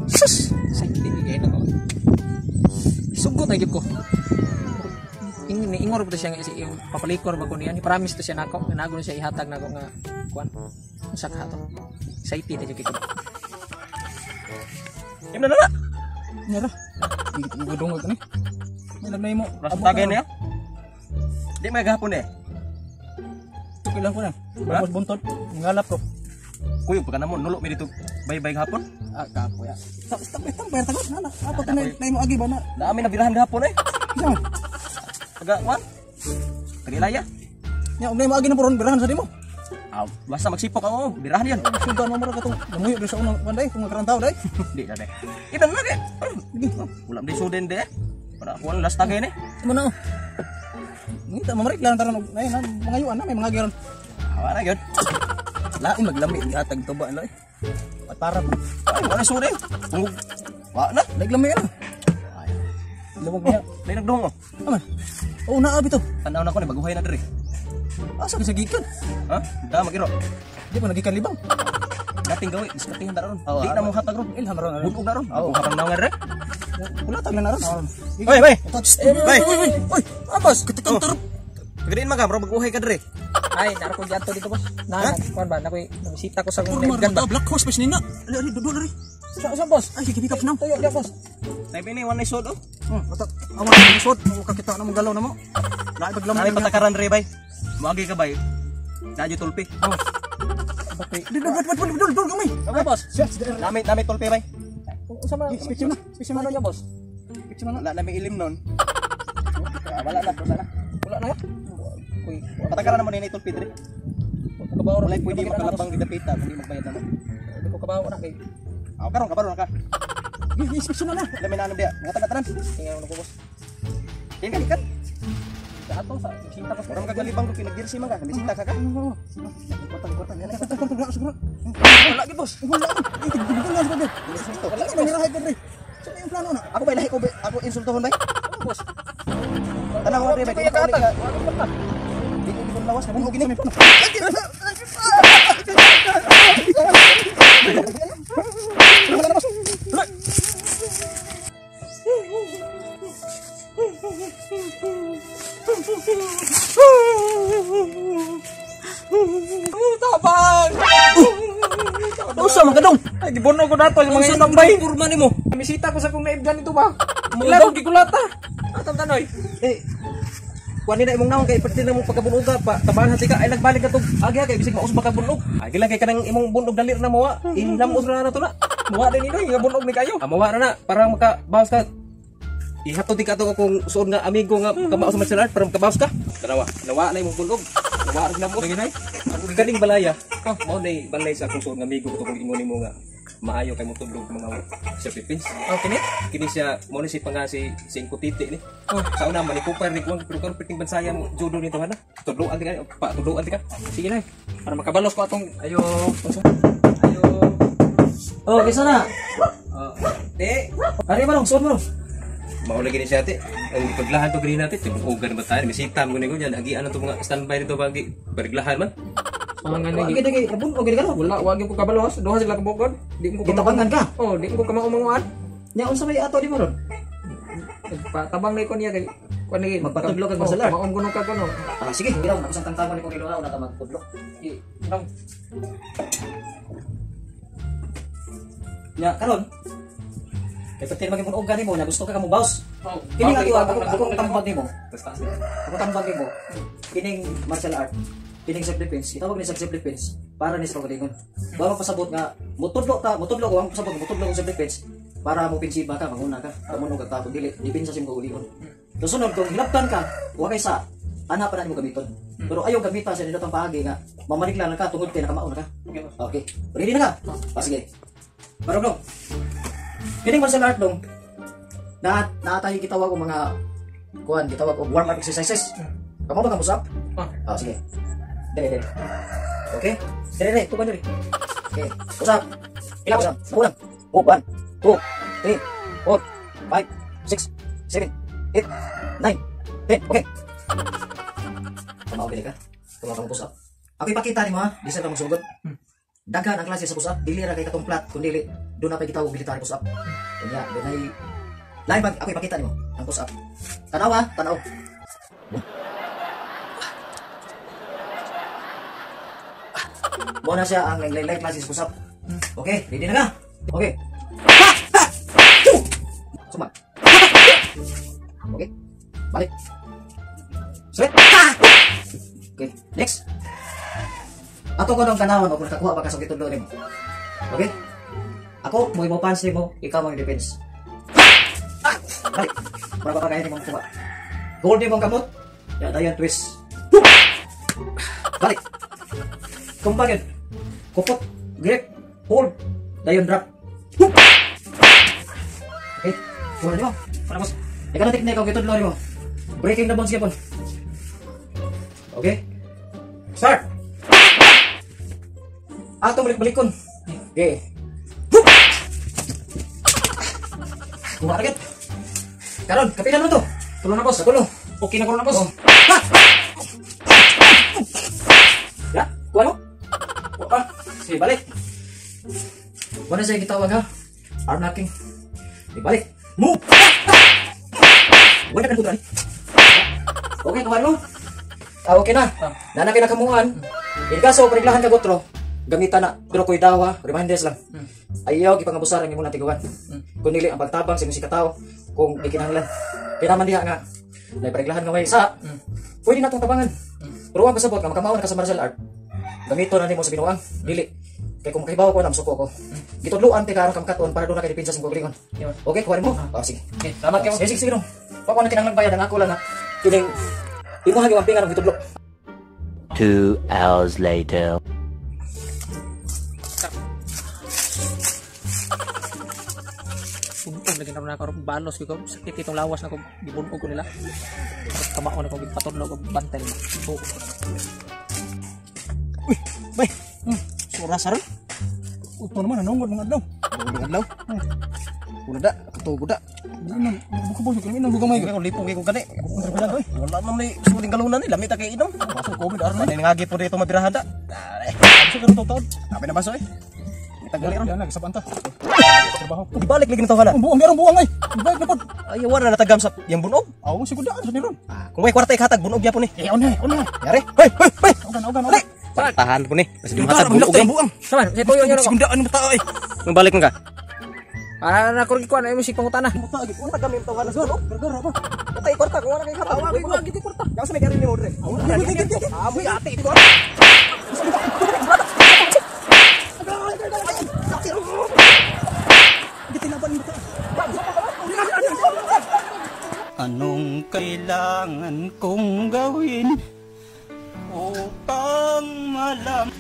Sus! Sa hindi kayo na ko. Sugot na gyud ko. Ingor ba siya nga si papalikor ba ko niya? Ni promise to siya nako. Nago na siya ihatag nako nga kuan. Unsa ka to? Excited na jud ko. Im na na. Nyara. Gudong ka ni. Nilagay mo. Rasa tagay niya. Di may gahapon eh. Kailan ko na. Tapos buntot. Ngalap ko. Kuyo pagka namo nulo mi dito bay-bay gahapon. Ah, kapo ya. Stop, stop, stop, bayar tagot na na. Apo to na mo agi ba na? Naami na birahan gahapon eh. Isa man. Taga wan. Taga Ilaya. Nya unay mo agi na puron birahan sa dimo. Ah, basta magsipok ako, birahan yan. Sudan mo mura katong namuyo diri sa unang kanday, kung karang tawo day. Di na de. Iban na de. Wala di suden de. Para kuan last tagay ni. Mo na. Ngita mamarik lang taron og ay na mga yuan na may mga giron. Awa na gyud. Lain maglami gihatag tuba na eh. At para pa. Ay, wala suden. Tungog. Wa na. Naglami na. Lawag niya. Dai nagdung oh. Aman. Oh, naa bito. Tanaw na ko ni baguhay na diri. Asa ka sa gikan? Ha? Da magiro. Di pa nagikan libang. Dating gawi, diskatihan ta ron. Oh, Di na mo hatag ron. Ilham ron. Bunog na ron. Ako hatag na nga re. Wala tag na ron. Oy, oy. Oy, oy, oy. Abas, kitikang tarap. Pagdiin man ka, bro, baguhay ka diri. Ay, naro ko diadto dito, boss. Na, kuan ba nakoy nabisita ko sa akong Kurmar naigan ba. ba? Black horse pa nina. Ali, ali, dudu, ali. Sa boss? Ay, sige, pick up now. Tuyo dia, boss. Type ini one sod oh. Atak, awan ang sod, mo kakita na mong galaw na mo. Lain paglaman Nami niya. patakaran re bay. Moagi ka bay. Dadyo tulpi. Oh. Okay. Dul, dul, dul, dul, dul, dul, gamay. Ano, boss? Nami nami tulpi bay. Unsa man? Picture na, picture na. Ano niya, boss? Picture na. Wala nami ilim nun. Ah, wala na, wala na. Wala na ya. Kuy, Patakaran naman ini tulpi diri. ko kabaw. Wala pwede makalabang gidapita kundi magbayad naman. Di ko kabaw na kay. Ah, karon kabaro na ka. Picture na na. Lami na ano biya. Mga taga-taran. Tingnan ko, boss. Tingnan ka kan. Sa ato sa bisita ko sa Orang kagalibang ko kinagirsi man ka, bisita ka ka. Kotang kotang yan. Wala gid, boss. Wala. Ay, tigdugdug na siguro. Wala na nirahay ka dre. Sa yung plano na. Ako bay lahi ko bay, ako insultohon bay. Ano, boss? Tanaw ko bay, Kuya di ko kahatag. di ko lawas na gini. Tabang. Usa man kadong. Ay, gibuno ko dato sa mga tambay. Kurma nimo. Misita ko sa kong naibdan nito ba? Laro gikulata. Atong tanoy. Eh, kuan ni na imong naon kay perti na mong pagkabunuga pa tabahan ka ay nagbalik ka tog agi kay bisig maus ba ka bunog agi lang kay kanang imong bunog dalir na mowa ilamos ra na to na. Muha din nino nga bunog ni kayo. Ah, mawa na na para makabawas ka. Ihatod di ka to akong suod nga amigo nga kamaos sa martial art para makabawas ka. Tanawa, nawa na imong bunog. Nawa ra ginamos. Lagi nay. Kaning balaya. Oh, mao nay balay sa akong suod nga amigo ko kung ingon nimo nga maayo kay mo tudlog mga self defense. Oh, kini. Kini siya mo ni si panga si Singko Titi ni. Oh, sa una man ni ni kuan pero karon perting bansaya mo judo nito hana. Tudloan ti ka pa tudloan ti ka. Sige nay. Para makabalos ko atong ayo. Ayo. Oh, kaysa na. Oh, te, Ari ba nung suot mo? Mao lagi ni siya ate. Ang paglahan to green natin, tibuogan ba tayo? Misita mo ni ko yan. Agi ano to mga standby nito bagi periglahan man. Mga Agi nagi. dagi, abun og gani Wala wag ko kabalos, duha sila ka bukod. Di ko Gitabangan ka. Oh, di ko kamao manguan. Nya unsa may ato di mo ron? Nagpatabang na ko niya kay kuan lagi. Magpatudlo kag martial art. Maom kuno ka kuno. Ah, sige, giraw na kusang tangtangon ni kong iluha una ta magpudlo. Sige, dong. Nya karon kay pati maging og gani mo nya gusto ka kamo boss. Oh, Kini nga ako akong tambag nimo. Basta. Ako tambag nimo. Kining martial art, kining self defense, gitawag ni self defense para ni sa kaugalingon. Wa pasabot nga mutudlo ta, mutudlo ko ang pasabot mutudlo ko self defense para mo pinsiba ka, manguna ka, kamunog ka kung dili depensa sa imong kaugalingon. Susunod kung hilabtan ka, wa kay sa ana pa na nimo gamiton. Pero ayaw gamita sa nindotang paagi nga mamarigla na ka tungod kay nakamao na ka. Okay. Ready na ka? Ah, sige. Barog dong. Kining martial art dong. Na naatay gitawag og mga kuan, gitawag og warm up exercises. Kamo ba ka musap? Ah. Ah, sige. Dire, dire. Okay? Dire, dire, tuban dire. Okay. Usap. Pila usap? Kulang. Oh, 1, 2, 3, 4, 5, 6, 7, 8, 9, 10. Okay. Tumaw ka. Tumaw ka mo push up. Ako ipakita nimo ha. Di sa ka magsugod. Daghan ang klase sa push up, dili ra kay katong flat kundi doon na pa gitawag military push up. Unya, dunay lain pag ako ipakita nimo ang push up. Tanaw ha, tanaw. Mo na siya ang lain-lain klase sa push up. Okay, ready na ka? Okay. Suma. Okay. Balik. Straight. Okay, next. Ato ko nang tanawon o kung nakakuha pa ka sa gitudlo nimo. Okay? Ako, mo imo fans nimo, ikaw ang defense. Balik. Para pa kaya nimo kuha. Gold nimo ang kamot. Ya dayon twist. Balik. Kumpagin. Kupot, grip, hold, dayon drop. Okay. Kuha nimo. Para boss. Ikaw na teknik ang gitudlo nimo. Breaking the bones gyapon. Okay? Start. Ato balik-balikon. Okay. Kuha na gid. Karon, kapilan mo to. Tulo na boss. Tulo. Okay na karon na boss. Oh. Ya, kuha mo. Kuha pa. Sige, balik. Wala siya gitawag ha. Arm locking. Sige, balik. Move. Wala ka na. Okay, kuha mo. Ah, okay na. Nana kay nakamuan. In kaso pariglahan ka gotro, gamitan na pero koy dawa, reminders lang. Ayaw gipangabusar ang imong natiguan. Kun dili ang pagtabang sa imong sikatao kung gikinahanglan. Kaya naman diha nga nay pariglahan nga may isa. Pwede na tong tabangan. Pero ang pasabot nga makamaon ka sa martial art. Gamito na nimo sa binuang, dili. Kay kung makahibaw ko na musuko ko. Gitudloan ti karon kamkaton para doon na kay depensa sa imong kaugalingon. Okay, kuha nimo. Ah, sige. Okay, salamat kayo. Sige, sige, sige. Pa ko na kinahanglan bayad ang ako lang ha. Kining imuha gyud ang pingan og gitudlo. 2 hours later. Puntong lagi na ako balos ko sakit itong lawas na ko gibunog ko nila. Kamao na ko gipatudlo ko bantay nila. Uy, bay. Sura saron. Uto naman anong mga adlaw. Mga adlaw. Una da, katugo da. Buko ko inom gamay. Ko lipong kay ko gani. Wala man ni suling galunan ni lami ta kay inom. Baso ko aron. Ano ngagi po dito mabirahan da. Baso karon taon. Abi na baso eh. Tagali ron. Yan nagsabanta. Trabaho. Ibalik lagi na tawhana. Ang buang meron buang ay. Ibalik na pod. Ay wala na natagam sa yang bunog. Aw siguro daan sa niron. Kung may kwarta ikhatag bunog gyapon ni. Eh on on. Yari. Hoy, hoy, hoy. Ogan, ogan, ogan. Tahan po ni. Basta di mahatag bunog. Buang. Saman, sa tuyo niyo Siguro daan mo tao ay. Mabalik man ka. Para na ko gikuan ay musik pangutana. Muta gi. Unta kami tawhana sa bunog. Gargara pa. Patay kwarta kung wala kay hatag. Wag gid kwarta. Yang sa may gari ni mo dre. Amoy ate ito. Anong kailangan kong gawin upang malam